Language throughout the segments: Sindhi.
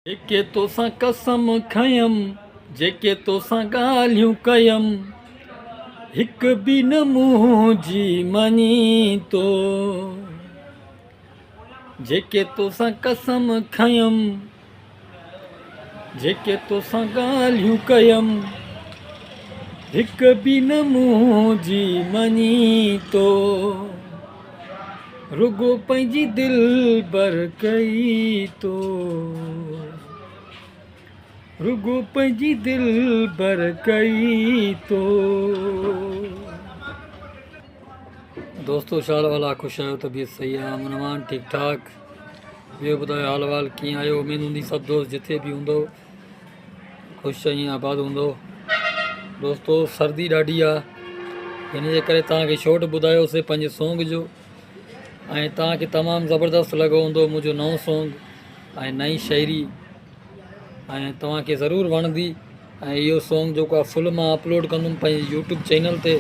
جيڪي توسان قسم کنيم، جيڪي توسان ڳالهيون ڪيم، هڪ به نه منهنجي مڃي تو. جيڪي توسان قسم کنيم، جيڪي توسان ڳالهيون ڪيم، هڪ به نه منهنجي مڃي تو. رڳو پنهنجي دلبر ڪئي تو رڳو پنهنجي دلبر ڪئي تو. دوستو شال والا خوش آهيو طبيعت صحيح آهي امن امان ٺيڪ ٺاڪ ٻيو ٻڌايو حال وال ڪيئن آهيو اميد هوندي سڀ دوست جتي به هوندو خوش ۽ آباد هوندو دوستو سردي ڏاڍي آ ان جي ڪري توهان کي شارٽ ٻڌايوسي پنهنجي سونگ جو ۽ توهان کي تمام زبردست لڳو هوندو منهنجو نئون سونگ ۽ نئين شاعري ۽ توهان کي ضرور وڻندي ۽ اهو سونگ جيڪو آ فل مان اپلوڊ ڪندم پنهنجي يوٽيوب چينل تي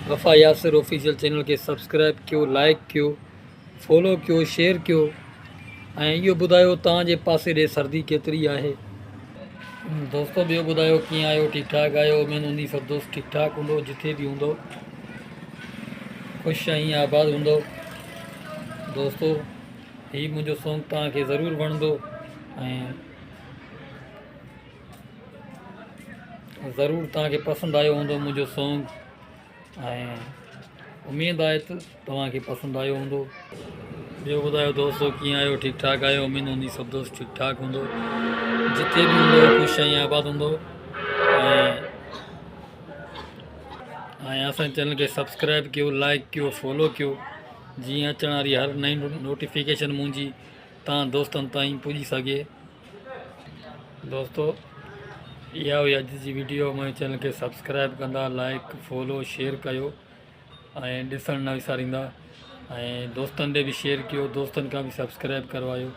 وفا ياسر آفيشل چينل کي سبسڪرائب ڪيو لائڪ ڪيو فالو ڪيو شيئر ڪيو ۽ اهو ٻڌايو توهان جي پاسي ڏي سردي ڪيتري آهي. دوستو ٻيو ٻڌايو ڪيئن آهيو ٺيڪ ٺاڪ آهيو اميد هوندي سڀ دوست ٺيڪ ٺاڪ هوندو جٿي به هوندو خوش ۽ آباد هوندو دوستو هي منهنجو سونگ توهان کي ضرور وڻندو ۽ ضرور توهان کي پسند آيو هوندو منهنجو سونگ ۽ اميد آهي ته توهان کي پسند آيو هوندو. ٻيو ٻڌايو دوستو ڪيئن آهيو ٺيڪ ٺاڪ آهيو اميد هوندي سڀ دوست ٺيڪ ٺاڪ هوندو جتي به هوندو خوش ۽ آباد هوندو ۽ اسان چينل کي سبسڪرائب ڪيو لائڪ ڪيو فالو ڪيو جيئن اچڻ واري هر نئين نوٽيفڪيشن منهنجي تان دوستن تائين پڄي سگهي دوستو اها هئي اڄ جي ويڊيو منهنجي چينل کي سبسڪرائب ڪندا لائڪ فالو شيئر ڪيو ۽ ڏسڻ نه وساريندا ۽ دوستن ڏي به شيئر ڪيو دوستن کان به سبسڪرائب ڪروايو.